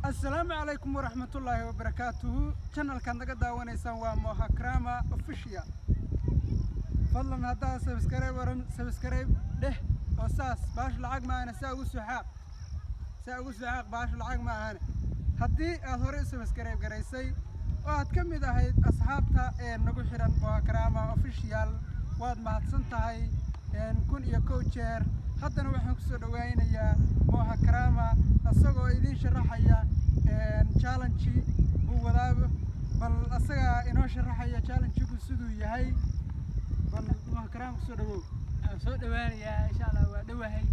Asalaamu calaykum waraxmatullaahi wabarakaatuhu. Channelkaad naga daawanaysaan waa Moha Krama Official. Fadlan haddaa subscribe oran, subscribe dheh oo saas baashu lacag ma ahane, saa ugu suxaaq, saa ugu suxaaq. Baashu lacag ma ahane. Haddii aad horey u subscribe garaysay oo aad ka mid ahayd asxaabta ee nagu xiran Moha Krama Official, waad mahadsan tahay 1001 jeer. Haddana waxaan kusoo dhawaynayaa Moha Krama isagoo idiin sharaxaya challenge uu wadaabo. Bal asagaa inoo sharaxaya challenge-gu siduu yahay. Bal Moha Krama, kusoo dhawow. Waan soo dhawaanayaa, insha Allah. Waa dhowahay.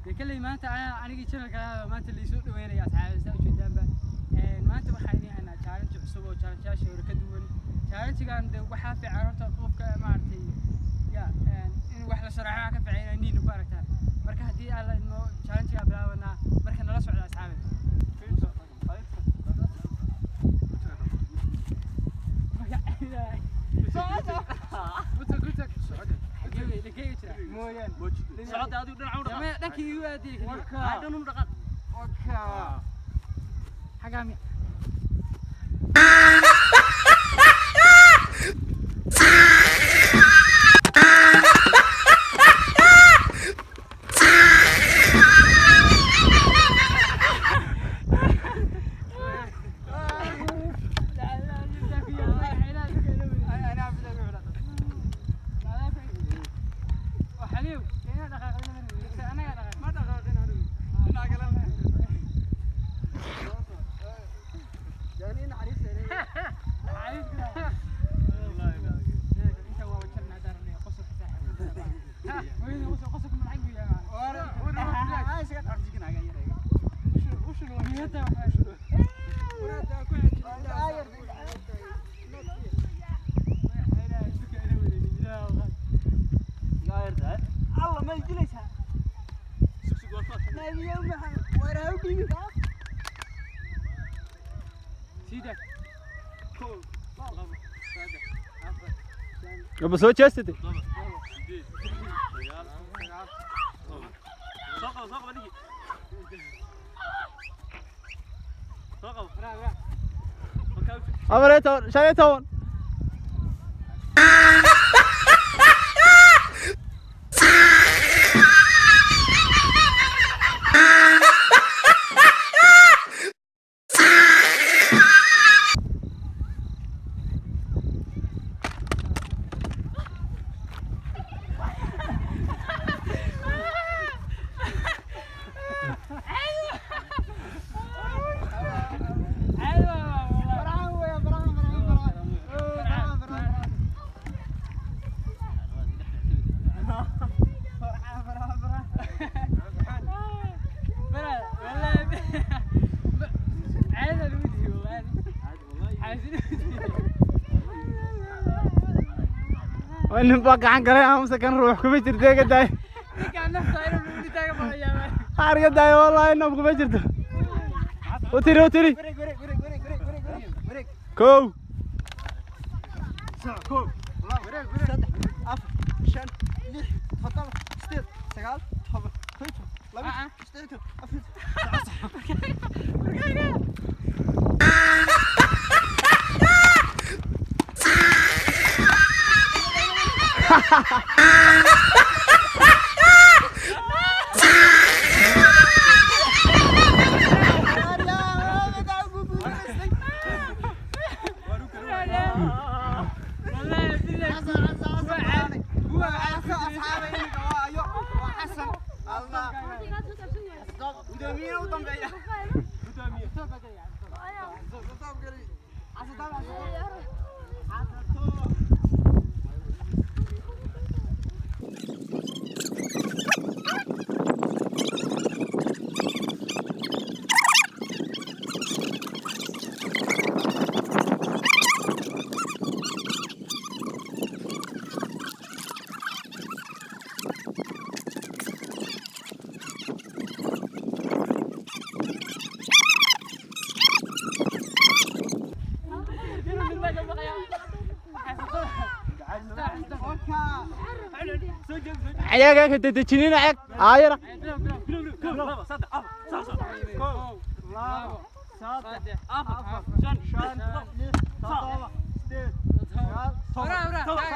Dee kalley maanta anigii channelka maanta laisoo dhaweynaya, asxaabi, saa ujeedaanba. Maanta waxaan idiin haynaa challenge cusub oo challenge-yaasha hore ka duwan. Challenge-gan de waxaa fiican horta qofka maaragtay ya in wax la sharaxo waxaa ka fiican inaa indhihiina ku aragtaan. Marka haddii alla idmo, challenge-gaa bilaabanaa. Marka nala socda, asxaabi. Socda adigu, dhinaca u dhaqaaq. Dhankii igu aadiyay. Hay, dhan u dhaqaaq. Xagaa mi Ma dhaqaaqin anigu, dhinaca kalena. Yani naxariis. Allah, ma dilaysaa? Sug, sug, waa Sida. 1, 2, 3, 4, Waba soo jeesatay. 7, 8, 9, 10. Soo qabo, soo qabo ninkii. Soo qabo. Markaa u 14, 15. Nin baa gacan galay amase kan ruux kuma jirto, iga daay. Haar, iga daay, wallahi nab kuma jirto. U tiri, u tiri. Kow. 1, 2, 3, 4, 5, 6, 7, 8, 9, 10, 11, 12, 13, 14. Ayaga ka dedejinina ag aayara. Bilow, bilow, laba, saddex, afar, saas, Kow, labo, saddex, afar, shan, shan, lix, toddoba, sideed, sagaal, toban. Ora, ora. Toban.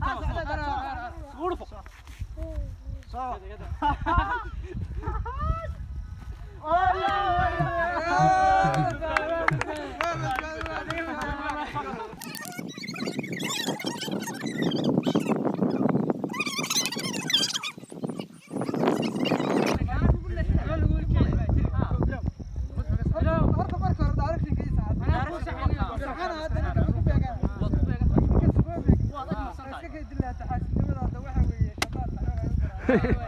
Ora, ora. Iskugu dhufo. Soo. Horta marka hore direction-ka ii saar. Saxana hadda ninka ku beegan. Waad ku beegan tahay. Ninka ku beegan. Waad ag marsan tahay. Iska kay dilaa taxaasinimadaada waxa weeye shaqaad taxaa u garaa.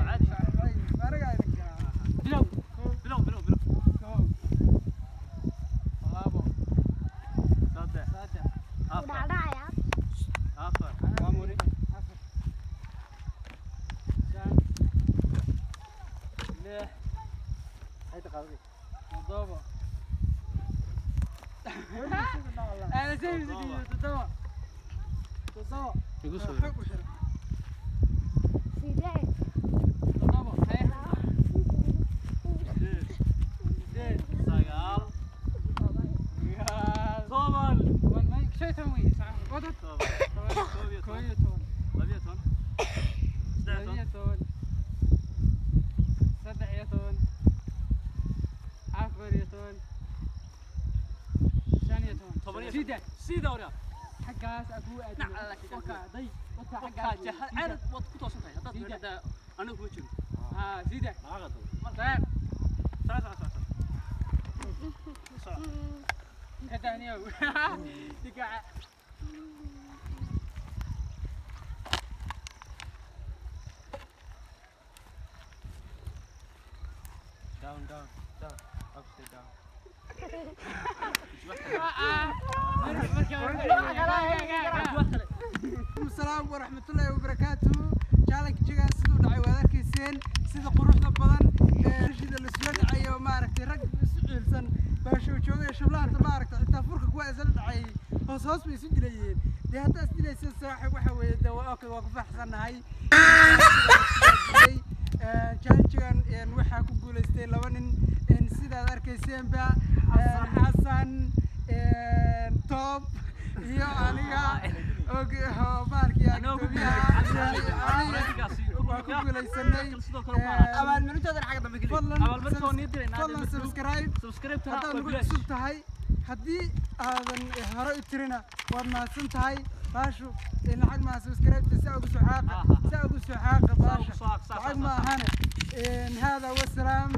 Caadi. Aniga idin garaa. Bilow, bilow, bilow, bilow. Kow, Labo, saddex, afar, afar, Afar, shan, lix, toddoba. Ana sii sidii toddoba. Toddoba. Igu soo Xog u xir. Toddoba. Haye. Sideed. Sagaal, Sagaal. toban, Toban, shan iyo toban wey. Wadad. toban, koob iyo Koob toban, iyo toban. labiyo toban, saddex Laba iyo iyo toban, toban. Saddex iyo toban. Afar iyo toban. Shan iyo toban. Toban iyo shan. Sideed. Sida hore. Xaggaas aa kugu aadmay. Nacala ka Wakaa, day. Wakaa Wakaa, xaggaas wey. jaha- caadad waad ku toosan tahay. Haddaad Sida. weerartaa, anigu kuma jiro. Haa, sideed. Maxaa qaldan? Sagaal. Saca, saca, saca, saca. Ka daaniyow. Dikaaca. Down, down, down, upside down. Assalaamu waraxmatullaahi wabarakaatuhu. Challenge-gan siduu dhacay waad arkayseen, sida quruxda badan ee rashida la isula dhacayo, maaragtay, rag isu ciilsan baashow joogay shablaanta, maaragtay, xitaa furka kuwa isla dhacay hoos hoos bay isu dilayeen. Dee haddaa is dilayseen saaxiib, waxa weeye dee waa okay, waa ku faraxsannahay. Challenge-gan waxaa ku guuleystay laba nin, sidaad arkayseenba, Xasan Top iyo aniga oo baalkii waa ku guuleysanay. Abaalmarintoodana xagga dambe geli. Fadlan Abaalmarinta waa niyad diraynaa. fadlan subscribe Subscribe-tana haddaad waa nagu bilaash. cusub tahay. Haddii aadan hore u tirina, waad mahadsan tahay. Baashu lacag maha. Subscribe saa ugu soo xaaqa, saa ugu soo xaaqa baasha ugu soo xaaq, saa, lacag saa, ma saa. ahane. Hada wasalaam.